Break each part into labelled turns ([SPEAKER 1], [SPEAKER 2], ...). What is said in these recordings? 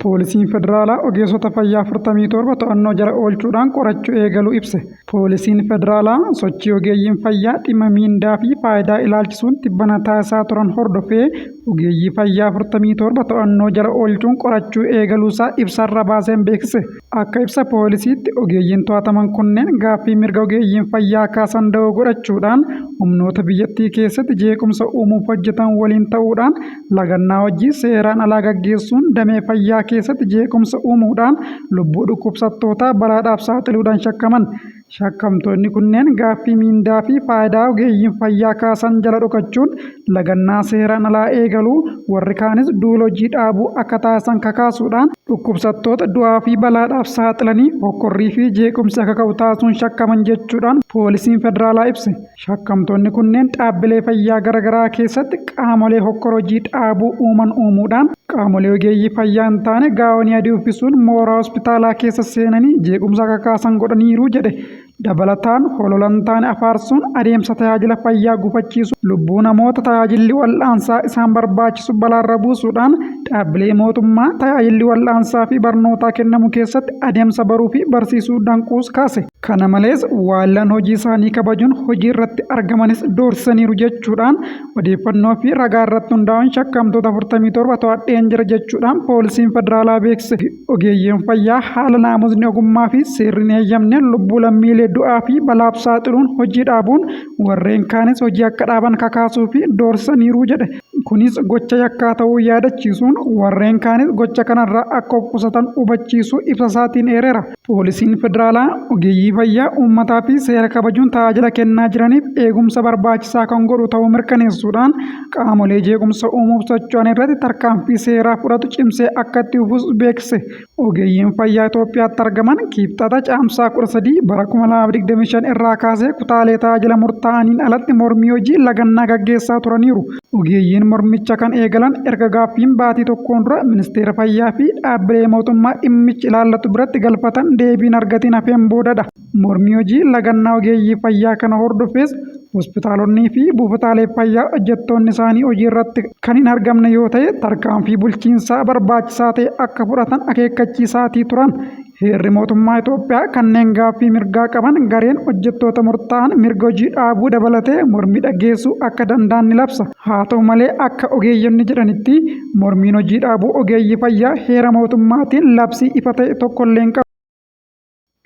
[SPEAKER 1] Poolisiin Federaalaa ogeessota fayyaa 47 to'annoo jala oolchuudhaan qorachuu eegaluu ibse. Poolisiin Federaalaa sochii ogeeyyiin fayyaa dhimma miindaa fi faayidaa ilaalchisuun tibbana taasisaa turan hordofee ogeeyyii fayyaa 47 to'annoo jala oolchuun qorachuu eegaluusaa ibsarra baaseen beeksise. Akka ibsa poolisiitti ogeeyyiin to'ataman kunneen gaaffii mirga ogeeyyiin fayyaa kaasan da'oo godhachuudhaan humnoota biyyattii keessatti jeequmsa uumuuf hojjetan waliin ta'uudhaan lagannaa hojii seeraan alaa gaggeessuun damee fayyaa keessatti jeequmsa uumuudhaan lubbuu dhukkubsattootaa balaadhaaf saaxiluudhaan shakkaman. Shakkamtoonni kunneen gaaffii miindaa fi faayidaa ogeeyyiin fayyaa kaasan jala dhokachuun lagannaa seeraan alaa eegaluu, warri kaanis duula hojii dhaabuu akka taasisan kakaasuudhaan dhukkubsattoota du'aa fi balaadhaaf saaxilanii hokkorrii fi jeequmsi akka ka'u taasisuun shakkaman jechuudhaan poolisiin federaalaa ibse. Shakkamtoonni kunneen dhaabbilee fayyaa garagaraa keessatti qaamolee hokkora hojii dhaabuu uuman uumuudhaan qaamolee ogeeyyii fayyaa hin taane gaawonii adii uffisuun mooraa hospitaalaa keessa seenanii jeequmsa akka kaasan godhaniiru jedhe. Dabalataan holola hin taane afaarsuun adeemsa tajaajila fayyaa gufachiisu, lubbuu namoota tajaajilli wal'aansaa isaan barbaachisu balaarra buusuudhaan dhaabbilee mootummaa tajaajilli wal'aansaa fi barnootaa kennamu keessatti adeemsa baruu fi barsiisuu danquus kaase. Kana malees waallan hojii isaanii kabajuun hojii irratti argamanis doorsisaniiru jechuudhaan odeeffannoo fi ragaa irratti hundaa'uun shakkamtoota 47 to'adheen jira jechuudhaan poolisiin federaalaa beeksise. Ogeeyyiin fayyaa haala naamusni ogummaa fi seerri hin eeyyamneen lubbuu lammiilee du'aa fi balaaf saaxiluun hojii dhaabuun warreen kaanis hojii akka dhaaban kakaasuu fi doorsisaniiru jedhe. Kunis gocha yakkaa ta'uu yaadachiisuun warreen kaanis gocha kanarraa akka of qusatan hubachiisuu ibsa isaatiin eereera. Poolisiin Federaalaa ogeeyyii fayyaa uummataa fi seera kabajuun tajaajila kennaa jiraniif eegumsa barbaachisaa kan godhu ta'uu mirkaneessuudhaan qaamolee jeequmsa uumuuf socho'an irratti tarkaanfii seeraa fudhatu cimsee akka itti fufus beeksise. Ogeeyyiin fayyaa Itoophiyaatti argaman Kiibxata Caamsaa 13 bara 2025 irraa kaasee kutaalee tajaajila murtaa'aniin alatti mormii hojii lagannaa gaggeessaa turaniiru. Ogeeyyiin mormicha kan eegalan erga gaaffiin baatii tokkoon dura Ministeera Fayyaa fi dhaabbilee mootummaa dhimmichi ilaallatu biratti galfatan deebii hin argatiin hafeen boodadha. Mormii hojii lagannaa ogeeyyii fayyaa kana hordofees hospitaalonnii fi buufataalee fayyaa hojjettoonni isaanii hojii irratti kan hin argamne yoo ta'e tarkaanfii bulchiinsaa barbaachisaa ta'e akka fudhatan akeekkachiisaatii turan. Heerri mootummaa Itoophiyaa kanneen gaaffii mirgaa qaban gareen hojjettoota murtaa'an mirga hojii dhaabuu dabalatee mormii dhaggeessuu akka danda'an ni labsa. Haa ta'u malee akka ogeeyyonni jedhanitti mormiin hojii dhaabuu ogeeyyii fayyaa heera mootummaatiin labsii ifa ta'e tokkollee hin qabu.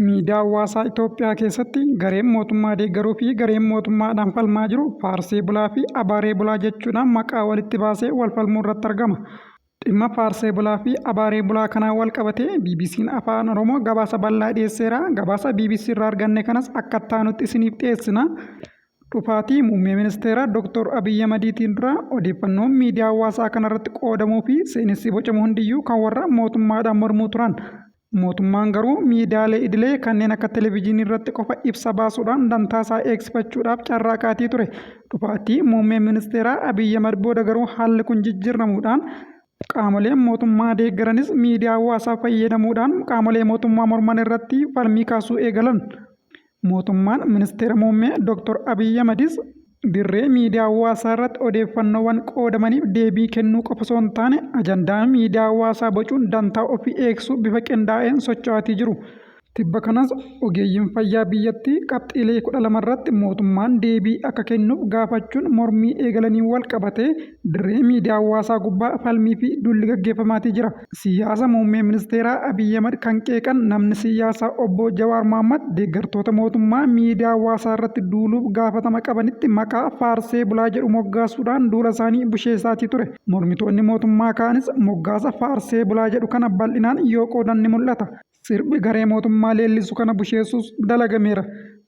[SPEAKER 1] Miidiyaa hawaasaa Itoophiyaa keessatti gareen mootummaa deeggaruu fi gareen mootummaadhaan falmaa jiru faarsee bulaa fi abaaree bulaa jechuudhaan maqaa walitti baasee wal falmuu irratti argama. Dhimma faarsee bulaa fi abaaree bulaa kanaan wal qabatee BBC'n Afaan Oromoo gabaasa bal'aa dhiyeesseera. Gabaasa bbc irraa arganne kanas akka itti aanutti isiniif dhiyeessina. Dhufaatii Muummee Ministeeraa Dr. Abiy Ahmadiitiin dura odeeffannoon miidiyaa hawaasaa kanarratti qoodamuu fi seenessi bocamu hundiyyuu kan warra mootummaadhaan mormuu turan. Mootummaan garuu miidiyaalee idilee kanneen akka televijiinii irratti qofa ibsa baasuudhaan dantaasaa eegsifachuudhaaf carraaqaatii ture. Dhufaatii muummee ministeeraa Abiy Ahmad booda garuu haalli kun jijjiirramuudhaan qaamoleen mootummaa deeggaranis miidiyaa hawaasaa fayyadamuudhaan qaamolee mootummaa morman irratti falmii kaasuu eegalan. Mootummaan Ministeera Muummee Dr. Abiy Ahmadis dirree miidiyaa hawaasaa irratti odeeffannoowwan qoodamaniif deebii kennuu qofa osoo hin taane ajandaa miidiyaa hawaasaa bocuun dantaa ofii eegsuu bifa qindaa'een socho'aatii jiru. Tibba kanas ogeeyyiin fayyaa biyyattii qabxiilee 12 irratti mootummaan deebii akka kennuuf gaafachuun mormii eegalaniin walqabatee dirree miidiyaa hawaasaa gubbaa falmii fi duulli gaggeeffamaatii jira. Siyaasa Muummee Ministeeraa Abiy Ahmad kan qeeqan namni siyaasaa Obbo Jawaar Mohaammad deeggartoota mootummaa miidiyaa hawaasaa irratti duuluuf gaafatama qabanitti maqaa faarsee bulaa jedhu moggaasuudhaan duula isaanii busheessaatii ture. Mormitoonni mootummaa kaanis moggaasa faarsee bulaa jedhu kana bal'inaan yoo qoodan ni mul'ata. Sirbi garee mootummaa leellisu kana busheessus dalagameera.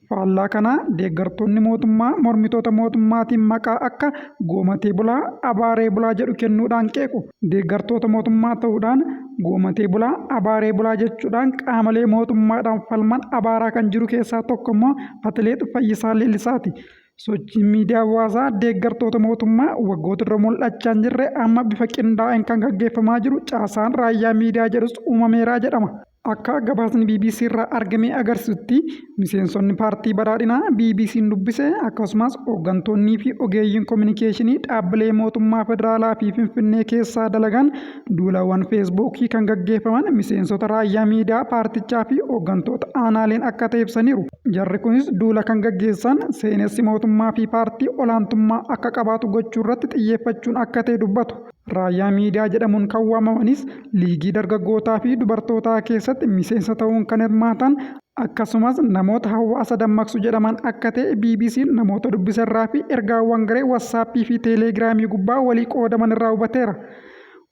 [SPEAKER 1] Faallaa kanaa deeggartoonni mootummaa mormitoota mootummaatiin maqaa akka goomatee bulaa, abaaree bulaa jedhu kennuudhaan qeequ. Deeggartoota mootummaa ta'uudhaan goomatee bulaa, abaaree bulaa jechuudhaan qaamolee mootummaadhaan falman abaaraa kan jiru keessaa tokko immoo Atileet Fayyisaa Leellisaati. Sochiin miidiyaa hawaasaa deeggartoota mootummaa waggoota dura mul'achaa hin jirre amma bifa qindaa'een kan gaggeeffamaa jiru caasaan raayyaa miidiyaa jedhus uumameera jedhama. Akka gabaasni bbc irraa argame agarsiisutti miseensonni paartii badhaadhinaa BBC'n dubbise akkasumas hooggantoonnii fi ogeeyyiin kominikeeshinii dhaabbilee mootummaa federaalaa fi Finfinnee keessaa dalagan duulawwan Feesbuukii kan gaggeeffaman miseensota raayyaa miidiyaa paartichaa fi hooggantoota aanaaleen akka ta'e ibsaniiru. Jarri kunis duula kan gaggeessan seenessi mootummaa fi paartii olaantummaa akka qabaatu gochuurratti xiyyeeffachuun akka ta'e dubbatu. Raayyaa Miidiyaa jedhamuun kan waamamanis liigii dargaggootaa fi dubartootaa keessatti miseensa ta'uun kan hirmaatan akkasumas namoota hawaasa dammaqsu jedhaman akka ta'e BBC'n namoota dubbiserraa fi ergaawwan garee Wassaappii fi Teeleegiraamii gubbaa walii qoodaman irraa hubateera.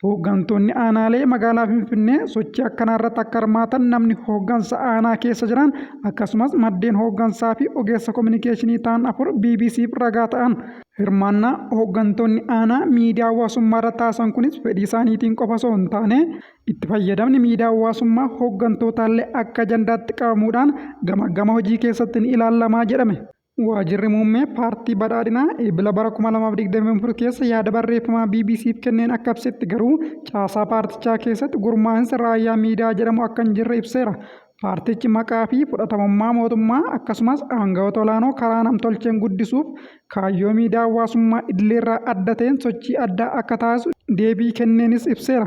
[SPEAKER 1] Hooggantoonni aanaalee magaalaa Finfinnee sochii akkanaarratti akka hirmaatan namni hooggansa aanaa keessa jiran akkasumas maddeen hooggansaa fi ogeessa kominikeeshinii ta'an afur BBC'f ragaa ta'an. Hirmaannaa hooggantoonni aanaa miidiyaa hawaasummaa irratti taasisan kunis fedhii isaaniitiin qofa osoo hin taane itti fayyadamni miidiyaa hawaasummaa hooggantootaallee akka ajandaatti qabamuudhaan gamaggama hojii keessatti ni ilaalamaa jedhame. Waajirri muummee paartii badhaadhinaa Ebla bara 2024 keessa yaada barreeffamaa BBCf kenneen akka ibsetti garuu caasaa paartichaa keessatti gurmaa'insa raayyaa miidiyaa jedhamu akka hin jirre ibseera. Paartichi maqaa fi fudhatamummaa mootummaa akkasumas aanga'oota olaanoo karaa namtolcheen guddisuuf kaayyoo miidiyaa hawaasummaa idileerraa adda ta'een sochii addaa akka taasisu deebii kenneenis ibseera.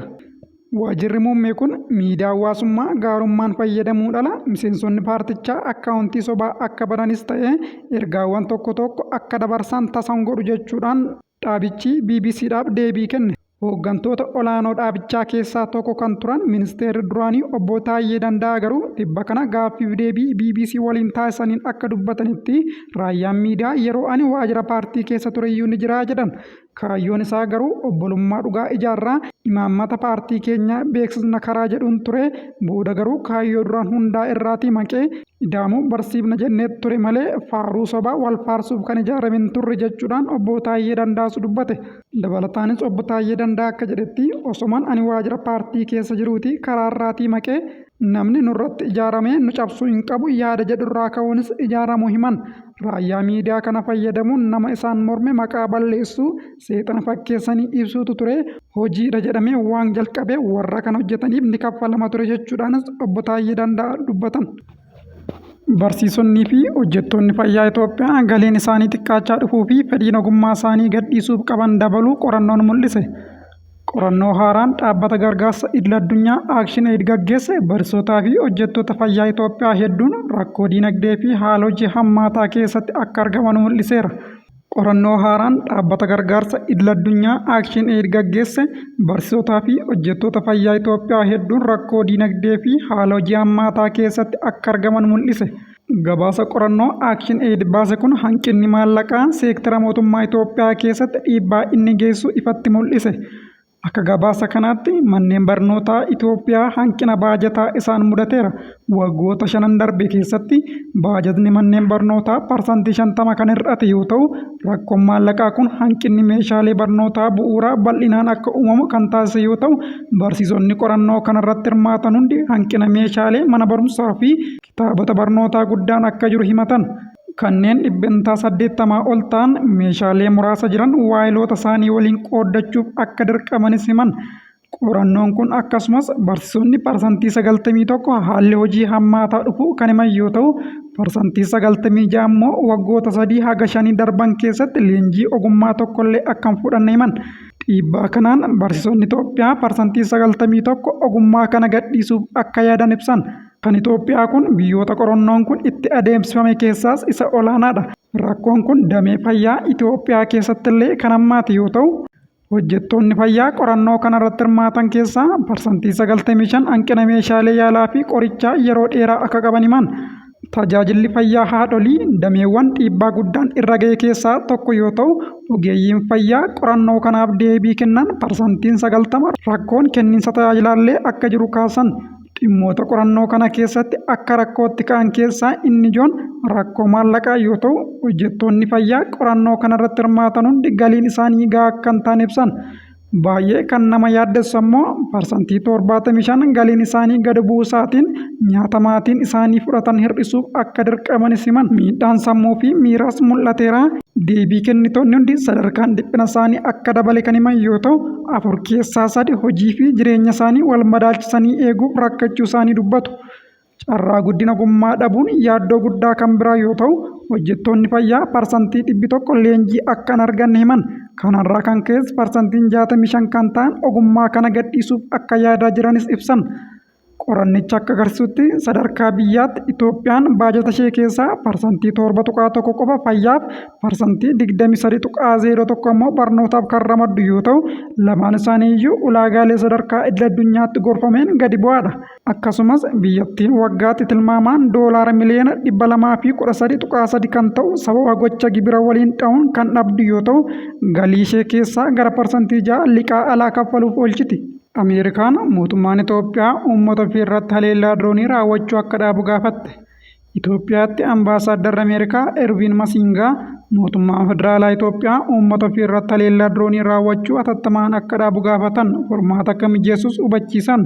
[SPEAKER 1] Waajirri muummee kun miidiyaa hawaasummaa gaarummaan fayyadamuun ala miseensonni paartichaa akkaawuntii sobaa akka bananis ta'e ergaawwan tokko tokko akka dabarsan tasa hin godhu jechuudhaan dhaabichi BBCdhaaf deebii kenne. Hooggantoota olaanoo dhaabichaa keessaa tokko kan turan ministeerri duraanii Obbo Taayyee Danda'aa garuu tibba kana gaaffiif deebii bbc waliin taasisaniin akka dubbatanitti raayyaan miidiyaa yeroo ani waajira paartii keessa tureyyuu ni jira jedhan. Kaayyoon isaa garuu obbolummaa dhugaa ijaarraa, imaammata paartii keenyaa beeksisna karaa jedhuun ture. Booda garuu kaayyoo duraan hundaa'e irraatii maqee Ida'amuu barsiifna jennee ture malee faaruu sobaa wal faarsuuf kan ijaarame hin turre jechuudhaan Obbo Taayyee Danda'aas dubbate. Dabalataanis Obbo Taayyee Danda'aa akka jedhetti osoman ani waajira paartii keessa jiruutii karaarraatii maqee namni nurratti ijaaramee nu cabsuu hin qabu yaada jedhurraa ka'uunis ijaaramuu himan. Raayyaa miidiyaa kana fayyadamuun nama isaan morme maqaa balleessuu, seexana fakkeessanii ibsuutu ture. Hojiidha jedhamee waan jalqabe warra kana hojjetaniif ni kaffalama ture jechuudhaanis Obbo Taayyee Danda'aa dubbatan. Barsiisonnii fi hojjettoonni fayyaa Itoophiyaa galiin isaanii xiqqaachaa dhufuu fi fedhiin ogummaa isaanii gadhiisuuf qaban dabaluu qorannoon mul'ise. Qorannoo haaraan dhaabbata gargaarsa idil-addunyaa Action Aid gaggeesse barsiisotaa fi hojjettoota fayyaa Itoophiyaa hedduun rakkoo diinagdee fi haala hojii hammaataa keessatti akka argaman mul'iseera. Qorannoo haaraan dhaabbata gargaarsa idil-addunyaa Action Aid gaggeesse barsiisotaa fi hojjettoota fayyaa Itoophiyaa hedduun rakkoo diinagdee fi haala hojii hammaataa keessatti akka argaman mul'ise. Gabaasa qorannoo Action Aid baase kun hanqinni maallaqaa seektara mootummaa Itoophiyaa keessatti dhiibbaa inni geessisu ifatti mul'ise. Akka gabaasa kanaatti manneen barnootaa Itoophiyaa hanqina baajataa isaan mudateera. Waggoota shanan darbe keessatti baajatni manneen barnootaa parsantii 50 kan hir'ate yoo ta'u, rakkoon maallaqaa kun hanqinni meeshaalee barnootaa bu'uuraa bal'inaan akka uumamu kan taasise yoo ta'u, barsiisonni qorannoo kanarratti hirmaatan hundi hanqina meeshaalee mana barumsaa fi kitaabota barnootaa guddaan akka jiru himatan. Kanneen dhibbentaa 80 ol ta'an meeshaalee muraasa jiran waayiloota isaanii waliin qooddachuuf akka dirqamanis himan. Qorannoon kun akkasumas barsiisonni parsantii 91 haalli hojii hammaataa dhufuu kan himan yoo ta'u, parsantii 96 immoo waggoota sadii haga shanii darban keessatti leenjii ogummaa tokkollee akka hin fudhanne himan. Dhiibbaa kanaan barsiisonni Itoophiyaa parsantii 91 ogummaa kana gadhiisuuf akka yaadan ibsan. Kan Itoophiyaa kun biyyoota qorannoon kun itti adeemsifame keessaas isa olaanaadha. Rakkoon kun damee fayyaa Itoophiyaa keessattillee kan hammaate yoo ta'u, hojjettoonni fayyaa qorannoo kanarratti hirmaatan keessaa parsantii 95 hanqina meeshaalee yaalaa fi qorichaa yeroo dheeraa akka qaban himan. Tajaajilli fayyaa haadholii dameewwan dhiibbaa guddaan irra ga'e keessaa tokko yoo ta'u, ogeeyyiin fayyaa qorannoo kanaaf deebii kennan parsantiin 90 rakkoon kenniinsa tajaajilaallee akka jiru kaasan. Dhimmoota qorannoo kana keessatti akka rakkootti ka'an keessaa inni ijoon rakkoo maallaqaa yoo ta'u, hojjettoonni fayyaa qorannoo kanarratti hirmaatan hundi galiin isaanii gahaa akka hin taane ibsan. Baay'ee kan nama yaaddessu ammoo parsantii 75 galiin isaanii gadi bu'uu isaatiin nyaata maatiin isaanii fudhatan hir'isuuf akka dirqamanis himan. Miidhaan sammuu fi miiraas mul'ateera. Deebii kennitoonni hundi sadarkaan dhiphina isaanii akka dabale kan himan yoo ta'u, 4 keessaa 3 hojii fi jireenya isaanii wal madaalchisanii eeguuf rakkachuu isaanii dubbatu. Carraa guddina ogummaa dhabuun yaaddoo guddaa kan biraa yoo ta'u, hojjettoonni fayyaa parsantii 100 leenjii akka hin arganne himan. Kanarraa kan ka'es parsantiin 65 kan ta'an ogummaa kana gadhiisuuf akka yaadaa jiranis ibsan. Qorannichi akka agarsiisutti sadarkaa biyyaatti Itoophiyaan baajata ishee keessaa parsantii 7.1 qofa fayyaaf, parsantii 23.01 ammoo barnootaaf kan ramaddu yoo ta'u, lamaan isaanii iyyuu ulaagaalee sadarkaa idil-addunyaatti gorfameen gadi bu'aadha. Akkasumas biyyattiin waggaatti tilmaamaan doolaara miliyoona 213.3 kan ta'u sababa gocha gibira waliin dha'uun kan dhabdu yoo ta'u, galii ishee keessaa gara parsantii 6 liqaa alaa kaffaluuf oolchiti. Ameerikaan mootummaan Itoophiyaa uummata ofii irratti haleellaa diroonii raawwachuu akka dhaabu gaafatte. Itoophiyaatti Ambaasaaddarri Ameerikaa Erviin Masiingaa mootummaan federaalaa Itoophiyaa uummata ofii irratti haleellaa diroonii raawwachuu atattamaan akka dhaabu gaafatan furmaata akka mijeessus hubachiisan.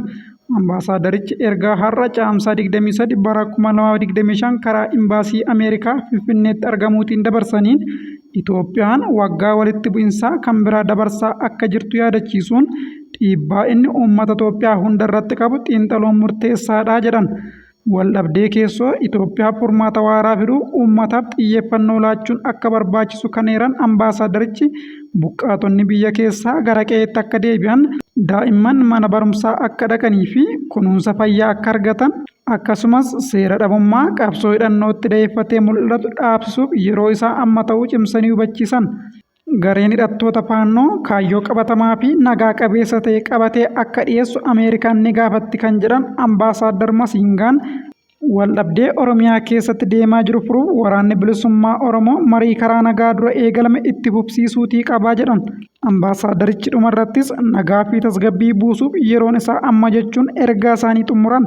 [SPEAKER 1] Ambaasaaddarichi ergaa har'a Caamsaa 23 bara 2025 karaa Imbaasii Ameerikaa Finfinneetti argamuutiin dabarsaniin Itoophiyaan waggaa walitti bu'insaa kan biraa dabarsaa akka jirtu yaadachiisuun dhiibbaa inni uummata Itoophiyaa hunda irratti qabu xiinxaluun murteessaadha jedhan. Waldhabdee keessoo Itoophiyaaf furmaata waaraa fiduuf uummataaf xiyyeeffannoo laachuun akka barbaachisu kan eeran ambaasaaddarichi, buqqaatonni biyya keessaa gara qe'eetti akka deebi'an, daa'imman mana barumsaa akka dhaqanii fi kunuunsa fayyaa akka argatan, akkasumas seera dhabummaa qabsoo hidhannootti daheeffatee mul'atu dhaabsisuuf yeroo isaa amma ta'uu cimsanii hubachiisan. Gareen hidhattoota Faannoo kaayyoo qabatamaa fi nagaa qabeessa ta'e qabatee akka dhiyeessu Ameerikaan ni gaafatti kan jedhan Ambaasaaddar Masiingaan, waldhabdee Oromiyaa keessatti deemaa jiru furuuf Waraanni Bilisummaa Oromoo marii karaa nagaa dura eegalame itti fufsiisuutii qabaa jedhan. Ambaasaaddarichi dhumarrattis nagaa fi tasgabbii buusuuf yeroon isaa amma jechuun ergaa isaanii xumuran.